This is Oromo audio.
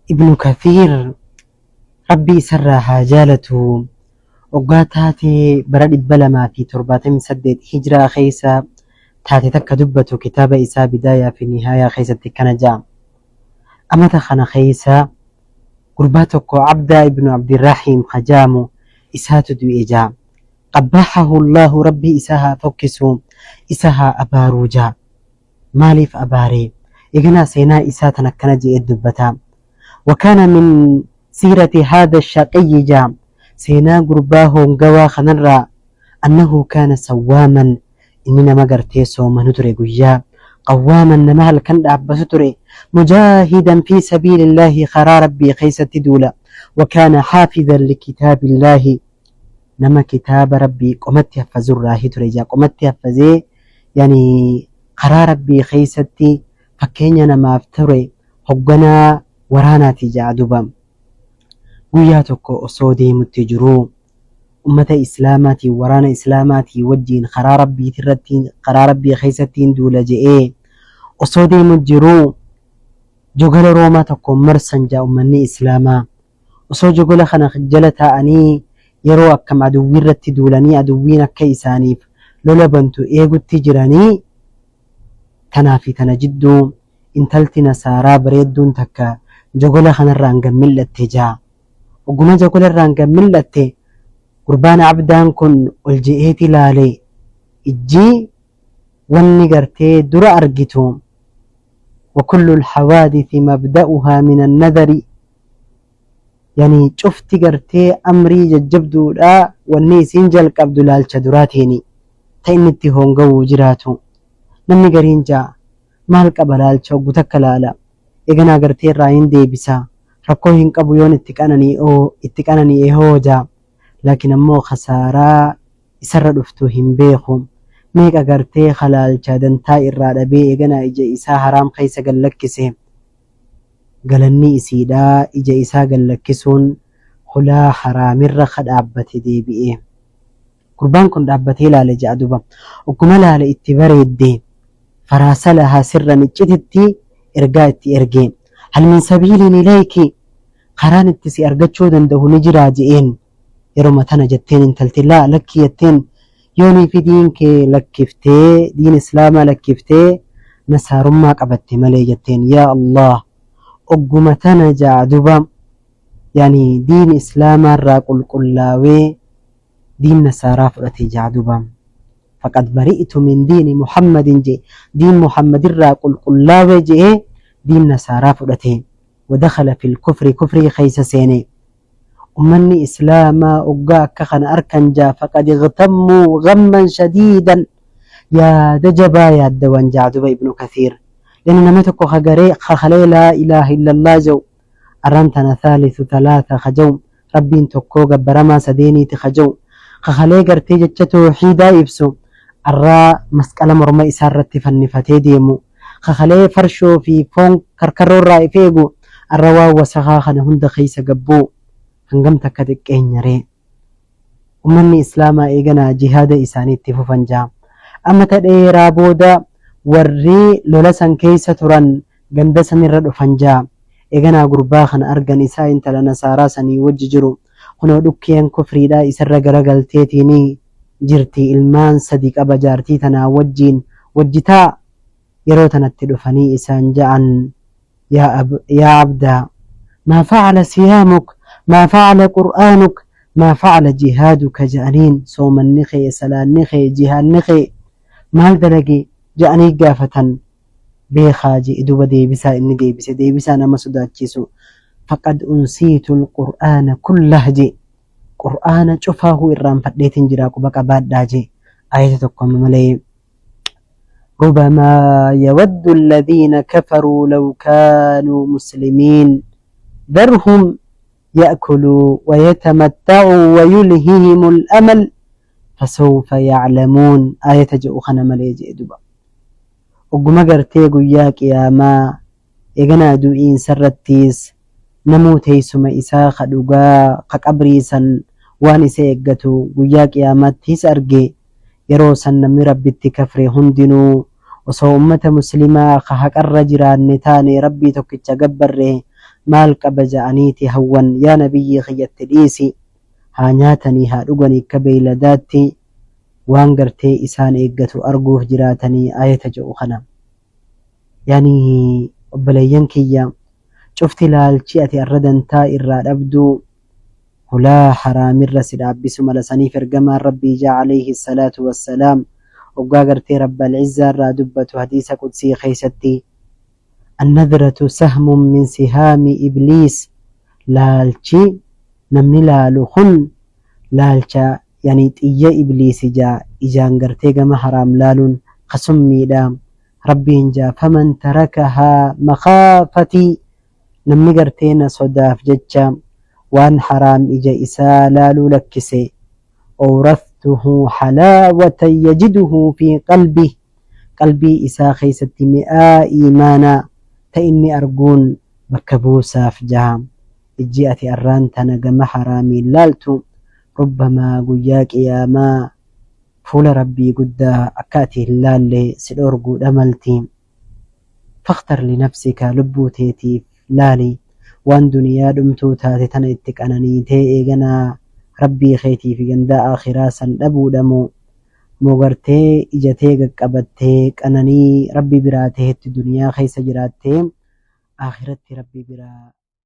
Ibnu Kathiir Rabbi isarraa haa jaalatu oggaa taatee bara 278 Hijraa keessa taate takka dubbatu kitaaba isaa Bidaayaa fi Nihaayaa keessatti akkana ja'a. Amata kana keessa gurbaa tokko Abdaa ibnu Abdirrahiim ka ja'amu isaatu du'e ja'a. Qabbahahu Allaahu Rabbi isa haa fokkisu isa haa abaaruu ja'a. Maaliif abaare? Eeganaa seenaa isaa tan akkana je'ee dubbata. Wakaana min siirati haadha shaqiyyi ja'a. Seenaa gurbaa hoongawaa kanarraa annahu kaana sawwaaman inni nama gartee soomanu ture guyyaa qawwaaman nama halkan dhaabbatu ture mujaahidan fi sabiilillaahi karaa rabbii keessatti duula wakaana haafizan likitaabillaahi nama kitaaba rabbii qomatti haffazurraahi ture jaa qomatti haffazee yani karaa rabbii keessatti fakkeenya namaaf ture hogganaa waraanaati jaa duba guyyaa tokko osoo deemutti jiruu ummata islaamaatiin waraana islaamaatii wajjiin karaa rabbiitirratti karaa rabbii keessattiin duula je'ee osoo deemu jiruu jogala roomaa tokkoon marsan jaa ummanni islaamaa Osoo jogola kana jala taa'anii yeroo akkam aduwwiirratti duulanii aduwwiin akka isaaniif lola bantu eegutti jiranii tanaa fi tana jidduu intalti nasaaraa bareedduun takka jogola kanarraan gad mil'atte ja'a. Ogguma jogolarraan gad mil'atte gurbaan abdaan kun ol je'eeti laale ijji wanni gartee dura argitu wa kullu alhawaadithi mabda'uhaa min annadari yani cufti gartee amrii jajjabduudha wanni isiin jalqabdu laalcha duraatiini ta inni itti hoongawuu jiraatu namni gariin ja'a maal qaba laalcha oggu takka laala eganaa gartee irraa hin deebisa rakkoo hin qabu yoon itti qanani'oo itti qanani'e hoo ja'a laakiin ammoo khasaaraa isarra dhuftu hin beeku meeqa gartee kalaalcha dantaa irraa dhabee eganaa ija isaa haraam keessa gad lakkise Galanni isiidhaa ija isaa gad lakkisuun hulaa haraamirra ka dhaabbate deebi'e. Gurbaan kun dhaabbatee laale ja'a duba. Ogguma laale itti bareedde. Faraasalahaa sirran iccititti ergaa itti erge. Hal min sabiiliin ilayki karaan itti si argachuu danda'u ni jiraa je'een. Yeroma tana jetteen intalti laa lakkii jetteen yoonii fi diin kee lakkiftee diin islaamaa lakkiftee nasaarummaa qabatte malee jetteen yaa Allah ogguma tana ja'a duba yani diin islaamaa irraa qulqullaawee diin nasaaraa fudhate ja'a duba faqad bari'tu min diini muhammadin jee diin muhammadirraa qulqullaawee je'ee diin nasaaraa fudhate wadakhala fil kufri kufrii keessa seene Ummanni Islaamaa oggaa akka kana arkan jaa faqad ightammuu ghamman shadiidan yaada jabaa yaaddawan jaa duba Ibnu Kathiir. Lani nama tokko ka garee ka kalee laa ilaaha illallah jau arran tana thaalithu thalaatha ka jau Rabbiin tokkoo gabbaramaa sadeeniiti ka jau ka kalee gartee jecha toohiidaa ibsu arraa masqala morma isaa irratti fannifatee deemu ka kalee farshoo fi foon karkarroo irraa if eegu arra waan wasakaa kana hunda keessa gad bu'u hangam takka xiqqeenya ree? Ummanni Islaamaa eeganaa jihaada isaanii itti fufan ja'a. Amata dheeraa booda warri lola san keessa turan ganda sanirra dhufan ja'a. Eeganaa gurbaa kana argan isaa intala nasaaraa sanii wajji jiru. Kunoo dhukkeen kufriidhaa isarra garagalteetiini jirti ilmaan sadi qaba jaartii tanaa wajjiin wajji taa'a yeroo tanatti dhufanii isaan ja'an yaa ab yaa abdaa maa facala siyaamuk maa facala qur'aanuk maa facala jihaaduka ja'aniin soomanni kee salaanni kee jihaanni kee maal dalage ja'anii gaafatan beekaa je'e duba deebisaa inni deebise deebisaa nama sodaachisu faqad unsiitu alqur'aana kullah je'e Qur'aana cufaahuu irraanfadheetiin jiraa quba qabaadhaa jee ayata tokko amma malee ربما يود الذين كفروا لو كانوا مسلمين ذرهم يأكلوا ويتمتعوا ويلههم الأمل فسوف يعلمون آية جاء خنا ملي جئ دبا وقم قرتي قيا قياما Eeganaa du'iinsarrattiis namuu teeysuma isaa ka dhugaa ka qabrii san waan isa eeggatu guyyaa qiyaamaattiis arge. Yeroo san namni Rabbitti kafre hundinuu osoo ummata muslimaa ka haqarra jiraanne taane Rabbii tokkicha gabbarre Maal qaba ja'aniiti hawwan yaa nabiyyii kiyya itti dhiisi haa nyaatanii haa dhuganii akka beeyladaatti waan gartee isaan eeggatu arguuf jiraatanii aayata ja'u kana. Yani obboleeyyan kiyya cufti laalchi ati arra dantaa irraa dhabduu hulaa haraamirra si dhaabbisu mala saniif ergamaan rabbii ja'a alayhi salaatu wassalaam oggaa gartee rabbal izzaa irraa dubbatu hadiisa qudsii keeysatti Annadratu sahmun min sihaami ibliis laalchi namni laalu kun laalcha yani xiyya ibliisi jaa ijaan gartee gama haraam laaluun ka summiidha rabbiin jaa faman tarakahaa makaafatii namni gartee na sodaaf jecha waan haraam ija isaa laaluu lakkise awrathtuhu halaawatan yajiduhu fi qalbih qalbii isaa keessatti mi'aa iimaanaa ta inni arguun bakka buusaaf jaha. Ijji ati arraan tana gama haraamiin laaltu rubbamaa guyyaa qiyaamaa fuula Rabbii guddaa akka ati hin laalle si dhoorguudha malti. Fakhtar linafsika lubbuu teetiif laali. Waan duniyaa dhumtuu taate tana itti qananiitee eeganaa Rabbii keetii fi gandaa aakhiraa san dhabuudha moo moo gartee ija tee qaqqabattee qananii Rabbi biraa tahetti duniyaa keessa jiraattee aakhiratti Rabbi biraa.